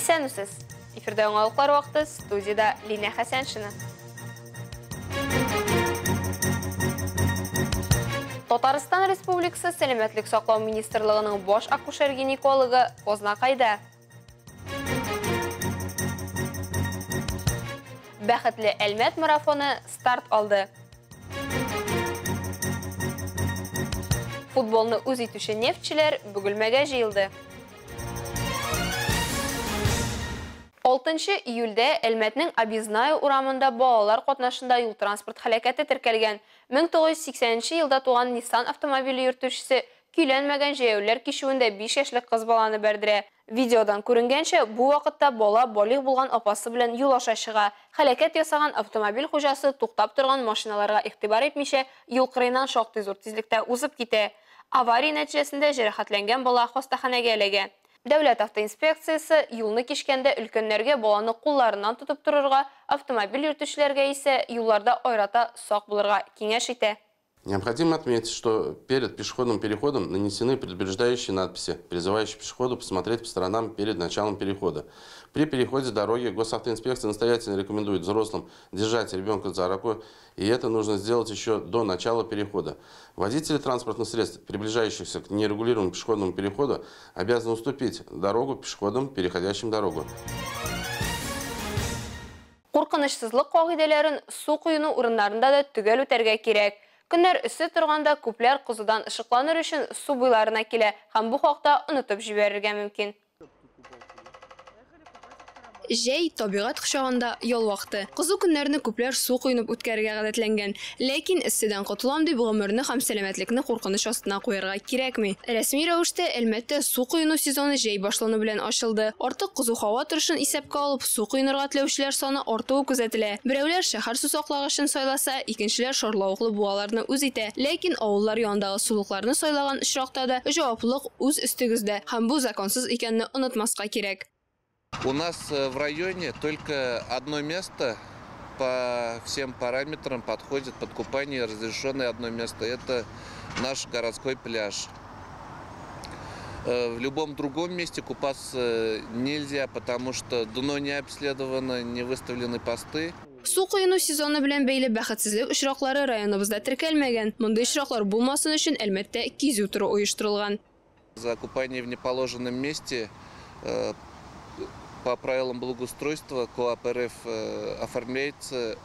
Исәнмесез! Эфирда яңалыклар вакыты, студиядә Линә Хәсәншина. Татарстан Республикасы Сәламәтлек саклау министрлыгының баш акушер-гинекологы Азнакайда. Бәхетле Әлмәт марафоны старт алды. Футболны үз итүче нефтьчеләр Бөгелмәгә җыелды. 6 июльдә Әлмәтнең Объездная урамында балалар катнашында юл-транспорт һәлакәте теркәлгән. 1980 елда туган Nissan автомобиле йөртүчесе көйләнмәгән җәяүлеләр кичүендә 5 яшьлек кыз баланы бәрдерә. Видеодан күренгәнчә, бу вакытта бала балигъ булган апасы белән юл аша чыга. Һәлакәт ясаган автомобиль хуҗасы туктап торган машиналарга игътибар итмичә, юл кырыеннан шактый зур тизлектә узып китә. Авария нәтиҗәсендә җәрәхәтләнгән бала хастаханәгә эләгә. Дәүләт автоинспекциясе юлны кичкәндә өлкәннәргә баланы кулларыннан тотып торырга, автомобиль йөртүчеләргә исә юлларда аерата сак булырга киңәш итә. Необходимо отметить, что перед пешеходным переходом нанесены предупреждающие надписи, призывающие пешехода посмотреть по сторонам перед началом перехода. При переходе дороги госавтоинспекция настоятельно рекомендует взрослым держать ребенка за руку, и это нужно сделать еще до начала перехода. Водители транспортных средств, приближающихся к нерегулируемому пешеходному переходу, обязаны уступить дорогу пешеходам, переходящим дорогу. Куркынычсызлык кагыйдәләрен су коену урыннарында да төгәл үтәргә кирәк. Көннәр эссе торганда күпләр кызудан ышыкланыр өчен су буйларына килә һәм бу хакта онытып җибәрергә мөмкин. Җәй, табигать кочагында ял вакыты. Кызу көннәрне күпләр су коенып үткәрергә гадәтләнгән. Ләкин эсседән котылам дип гомерне һәм сәламәтлекне куркыныч астына куярга кирәкми. Рәсми рәвештә Әлмәттә су коену сезоны җәй башлану белән ачылды. Артык кызу һава торышын исәпкә алып, су коенырга теләүчеләр саны артуы күзәтелә. Берәүләр шәһәр сусаклагычын сайласа, икенчеләр шарлавыклы буаларны үз итә. Ләкин авыллар янындагы сулыкларны сайлаган очракта да җаваплылык үз өстегездә һәм бу законсыз икәнне онытмаска кирәк. У нас в районе только одно место по всем параметрам подходит под купание, разрешенное одно место. Это наш городской пляж. В любом другом месте купаться нельзя, потому что дно не обследовано, не выставлены посты. Су коену сезоны белән бәйле бәхетсезлек очраклары районыбызда теркәлмәгән. Мондый очраклар булмасын өчен Әлмәттә кизү тору оештырылган. За купание в неположенном месте по правилам благоустройства КоАП РФ оформляется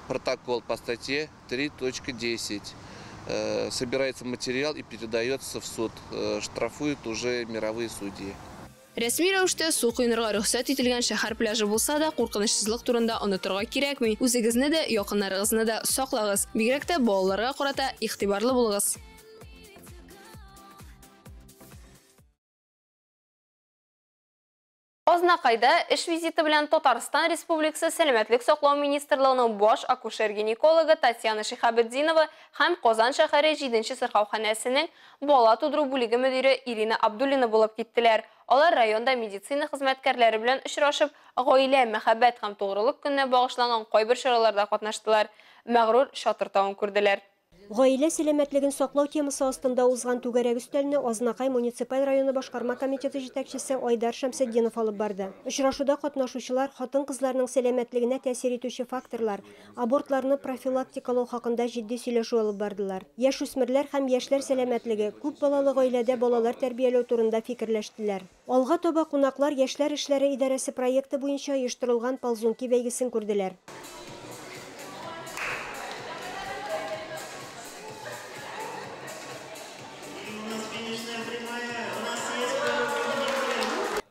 протокол по статье 3.10. Собирается материал и передается в суд. Штрафуют уже мировые судьи. Рәсми рәвештә су коенырга рөхсәт ителгән шәһәр пляжы булса да, куркынычсызлык турында онытырга кирәкми. Үзегезне дә, якыннарыгызны да саклагыз. Бигрәк тә балаларга карата игътибарлы булыгыз. Азнакайда эш визиты белән Татарстан Республикасы Сәламәтлек саклау министрлыгының баш акушер-гинекологы Татьяна Шихабетдинова һәм Казан шәһәре 7нче сырхауханәсенең бала тудыру бүлеге мөдире Ирина Абдуллина булып киттеләр. Алар районда медицина хезмәткәрләре белән очрашып, гаилә, мәхәббәт һәм тугрылык көненә багышланган кайбер чараларда катнаштылар. Мәгърур Чатыр тавын күрделәр. Гаилә сәламәтлеген саклау темасы астында узган түгәрәк өстәлне Азнакай муниципаль районы башкарма комитеты җитәкчесе Айдар Шәмсетдинов алып барды. Очрашуда катнашучылар хатын-кызларның сәламәтлегенә тәэсир итүче факторлар, абортларны профилактикалау хакында җитди сөйләшү алып бардылар. Яшүсмерләр һәм яшьләр сәламәтлеге, күп балалы гаиләдә балалар тәрбияләү турында фикерләштеләр. Алга таба кунаклар яшьләр эшләре идарәсе проекты буенча оештырылган ползунки бәйгесен күрделәр.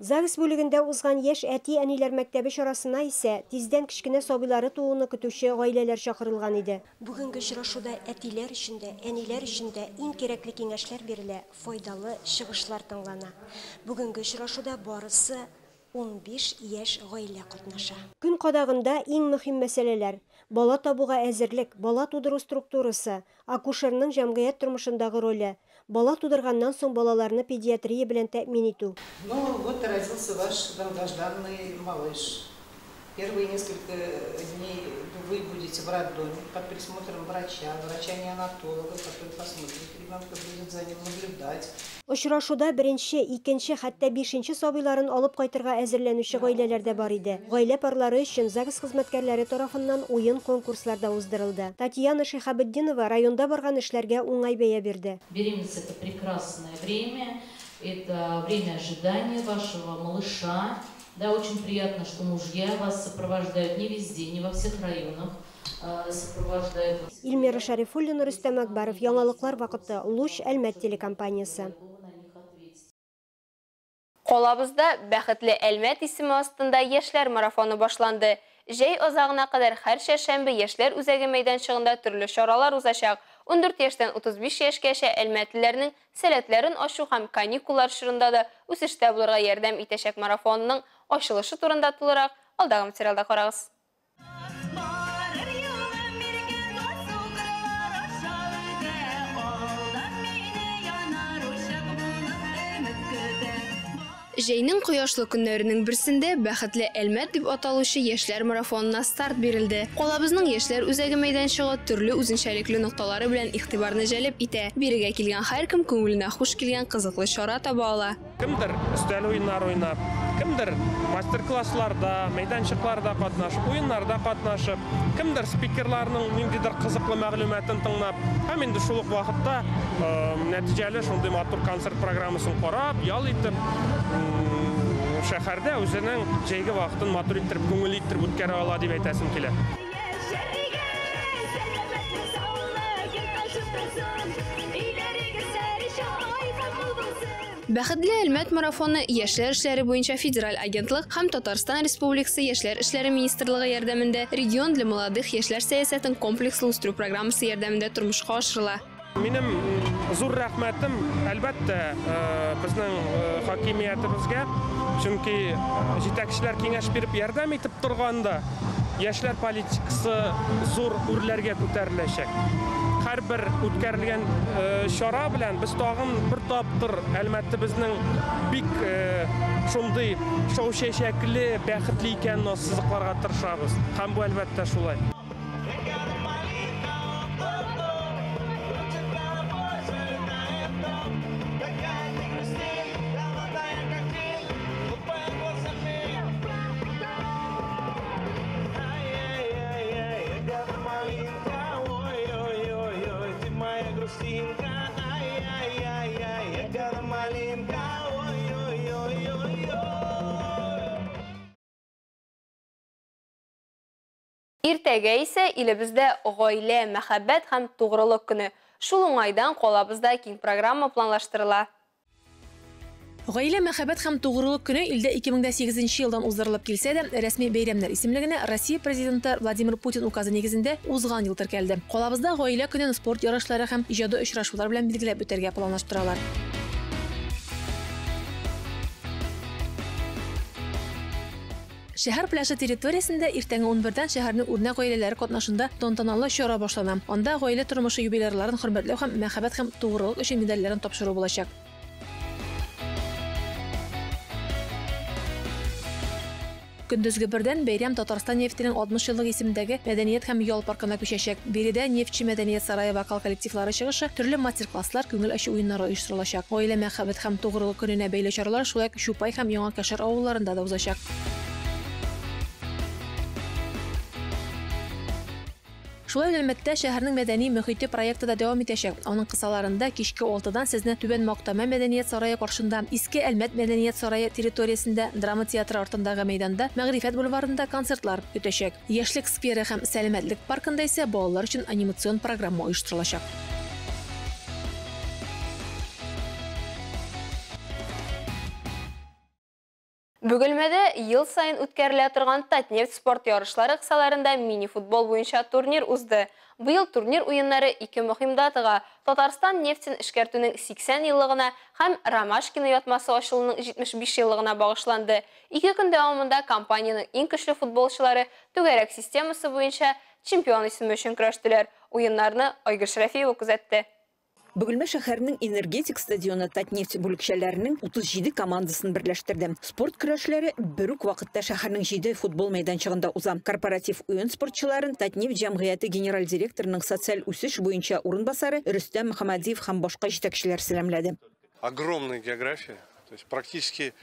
ЗАГС бүлегендә узган яшь әти-әниләр мәктәбе чарасына исә тиздән кечкенә сабыйлары тууны көтүче гаиләләр чакырылган иде. Бүгенге очрашуда әтиләр өчен дә, әниләр өчен дә иң кирәкле киңәшләр бирелә, файдалы чыгышлар тыңлана. Бүгенге очрашуда барысы 15 яшь гаилә катнаша. Көн кадагында иң мөһим мәсьәләләр: бала табуга әзерлек, бала тудыру структурасы, акушерның җәмгыять тормышындагы роле, бала тудырганнан соң балаларны педиатрия белән тәэмин итү. Ну вот родился ваш долгожданный малыш. Первые несколько дней вы будете в роддоме под присмотром врача, врача-неонатолога, который посмотрит ребенка, будет за ним наблюдать. Очрашуда беренче, икенче, хәтта бишенче сабыйларын алып кайтырга әзерләнүче гаиләләр дә бар иде. Гаилә парлары өчен ЗАГС хезмәткәрләре тарафыннан уен конкурслар да уздырылды. Татьяна Шиһабетдинова районда барган эшләргә уңай бәя бирде. Беременность это прекрасное время, это время ожидания вашего малыша. Да, очень приятно, что мужья вас сопровождают не везде, не во всех районах сопровождают. Ильмира Шарифуллина, Рөстәм Акбаров, Яңалыклар вакыты, Луч, Әлмәт телекомпаниясе. Калабызда Бәхетле Әлмәт исеме астында яшьләр марафоны башланды. Җәй азагына кадәр һәр чәршәмбе яшьләр үзәге мәйданчыгында төрле чаралар узачак. 14 яшьтән 35 яшькәчә әлмәтлеләрнең сәләтләрен ачу һәм каникуллар чорында да үсештә булырга ярдәм итәчәк марафонның ачылышы турында тулырак алдагы материалда карагыз. Җәйнең кояшлы көннәренең берсендә Бәхетле Әлмәт дип аталучы яшьләр марафонына старт бирелде. Калабызның яшьләр үзәге мәйданчыгы төрле үзенчәлекле нокталары белән игътибарны җәлеп итә. Бирегә килгән һәркем күңеленә хуш килгән кызыклы чара таба ала. Кемдер өстәл уеннары уйнап, кемдер мастер-классларда, мәйданчыкларда катнашып, уеннарда катнашып, кемдер спикерларның ниндидер кызыклы мәгълүматын тыңлап, һәм инде шул ук вакытта нәтиҗәле шундый матур концерт программасын карап, ял итеп, шәһәрдә үзенең җәйге вакытын матур иттереп, күңелле иттереп үткәрә ала дип әйтәсем килә. Бәхетле Әлмәт марафоны яшьләр эшләре буенча федераль агентлык һәм Татарстан Республикасы яшьләр эшләре министрлыгы ярдәмендә Регион для молодых яшьләр сәясәтен комплекслы үстерү программасы ярдәмендә тормышка ашырыла. Минем зур рәхмәтем, әлбәттә, безнең хакимиятебезгә, чөнки җитәкчеләр киңәш биреп ярдәм итеп торганда яшьләр политикасы зур үрләргә күтәреләчәк. Һәрбер үткәрелгән чара белән без тагын бер тапкыр Әлмәтебезнең бик шундый шау чәчәкле, бәхетле икәнен ассызыкларга тырышабыз. Һәм бу әлбәттә шулай. Иртәгә исә илебездә гаилә, мәхәббәт һәм тугрылык көне. Шул уңайдан калабызда киң программа планлаштырыла. Гаилә, мәхәббәт һәм тугрылык көне илдә 2008 елдан уздырылып килсә дә, рәсми бәйрәмнәр исемлегенә Россия президенты Владимир Путин указы нигезендә узган ел теркәлде. Калабызда гаилә көнен спорт ярышлары һәм иҗади очрашулар белән билгеләп үтәргә планлаштыралар. Шәһәр пляжы территориясендә иртәнге 11-дән шәһәрнең үрнәк гаиләләре катнашында тантаналы чара башлана. Анда гаилә тормышы юбилярларын хөрмәтләү һәм мәхәббәт һәм тугрылык өчен медальләрен тапшыру булачак. Көндезге бердән бәйрәм Татарстан нефтенең 60 еллык исемендәге мәдәният һәм ял паркына күчәчәк. Биредә Нефтче мәдәният сарае вокал коллективлары чыгышы, төрле мастер-класслар, күңел ачу уеннары оештырылачак. Гаилә, мәхәббәт һәм тугрылык көненә бәйле чаралар шулай ук Чупай һәм Яңа Кәшер авылларында да узачак. Шулай ук Әлмәттә шәһәрнең мәдәни мөхите проекты да дәвам итәчәк. Аның кысаларында кичке 6-дан сезне Түбән Мактама мәдәният сарае каршында, Иске Әлмәт мәдәният сарае территориясендә, драма театры артындагы мәйданда, Мәгърифәт бульварында концертлар көтәчәк. Яшьлек скверы һәм Сәламәтлек паркында исә балалар өчен анимацион программа оештырылачак. Бөгелмәдә ел сайын үткәрелә торган Татнефть спорт ярышлары кысаларында мини-футбол буенча турнир узды. Быел турнир уеннары ике мөһим датага Татарстан нефтен эшкәртүнең 80 еллыгына һәм Ромашкино ятмасы ачылуының 75 еллыгына багышланды. Ике көн дәвамында компаниянең иң көчле футболчылары түгәрәк системасы буенча чемпион исеме өчен көрәштеләр. Уеннарны Айгөл Шәрәфиева күзәтте. Бөгелмә шәһәренең Энергетик стадионы Татнефть бүлекчәләренең 37 командасын берләштерде. Спорт көрәшләре бер үк вакытта шәһәрнең 7 футбол мәйданчыгында уза. Корпоратив уен спортчыларын Татнефть җәмгыяте генераль директорының социаль үсеш буенча урынбасары Рөстәм Мөхәммәдиев һәм башка җитәкчеләр сәламләде. Огромная география, то есть практически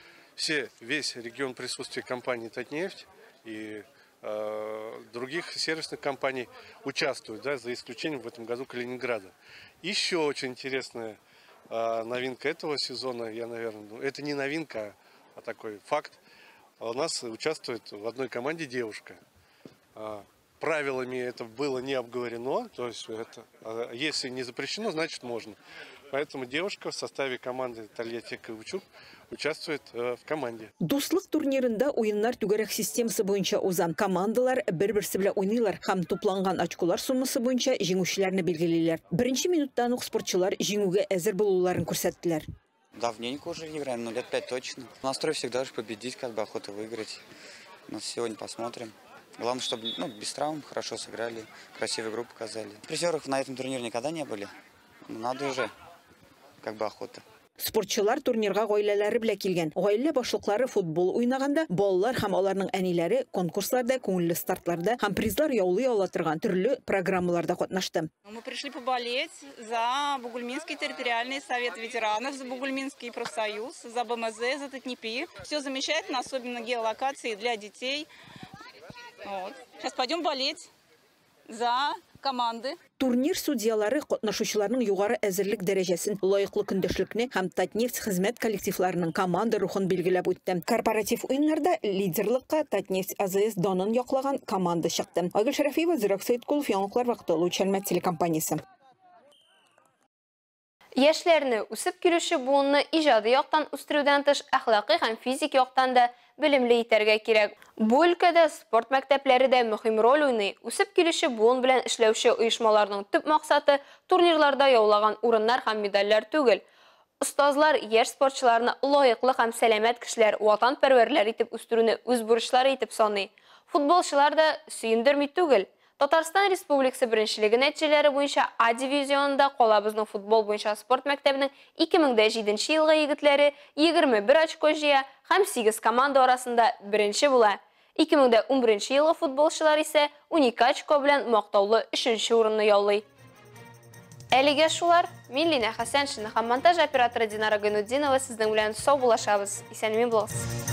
весь регион присутствия компании Татнефть и других сервисных компаний участвуют, да, за исключением в этом году Калининграда. Еще очень интересная новинка этого сезона, я, наверное, это не новинка, а такой факт. У нас участвует в одной команде девушка. Правилами это было не обговорено, то есть это, если не запрещено, значит можно. Поэтому девушка в составе команды Тольятти Каучук участвует в команде. Дуслык турнирында уеннар түгәрәк системасы буенча уза. Командалар бер-берсе белән уйныйлар һәм тупланган очколар суммасы буенча җиңүчеләрне билгелиләр. Беренче минуттан ук спортчылар җиңүгә әзер булуларын күрсәттеләр. Давненько уже играем, но лет 5 точно. Настрой всегда же победить, как бы охота выиграть. Но сегодня посмотрим. Главное, чтобы без травм хорошо сыграли, красивую игру показали. Призеров на этом турнире никогда не были. Но надо уже, как бы охота. Спортчылар турнирга гаиләләре белән килгән. Гаилә башлыклары футбол уйнаганда, балалар һәм аларның әниләре конкурсларда, күңелле стартларда һәм призлар яулый ала торган төрле программаларда катнашты. Мы пришли поболеть за Бугульминский территориальный совет ветеранов, за Бугульминский профсоюз, за БМЗ, за ТАТНИПИ. Все замечательно, особенно геолокации для детей. Вот. Сейчас пойдем болеть за команды. Турнир судьялары катнашучыларның югары әзерлек дәрәҗәсен, лаеклы көндәшлекне һәм Татнефть хезмәт коллективларының команда рухын билгеләп үтте. Корпоратив уеннарда лидерлыкка Татнефть АЗС данын яклаган команда чыкты. Айгөл Шәрәфиева, Зирак Сәйткулов, Яңалыклар вакыты, Луч Әлмәт телекомпаниясе. Яшьләрне үсеп килүче буынны иҗади яктан үстерүдән тыш әхлакый һәм физик яктан да белемле итәргә кирәк. Бу өлкәдә спорт мәктәпләре дә мөһим роль уйный. Үсеп килүче буын белән эшләүче оешмаларның төп максаты турнирларда яулаган урыннар һәм медальләр түгел. Остазлар яшь спортчыларны лаеклы һәм сәламәт кешеләр, ватанпәрвәрләр итеп үстерүне үз бурычлары итеп саный. Футболчылар да сөендерми түгел. Татарстан Республикасы беренчелеге нәтиҗәләре буенча А дивизионында калабызның футбол буенча спорт мәктәбенең 2007 елгы егетләре 21 очко җыя һәм 8 команда арасында беренче була. 2011 елгы футболчылар исә 12 очко белән мактаулы 3нче урынны яулый. Әлегә шулар. Мин Лина Хәсәншина һәм монтаж операторы Динара Гайнутдинова сезнең белән саубуллашабыз. Исән-имин булыгыз.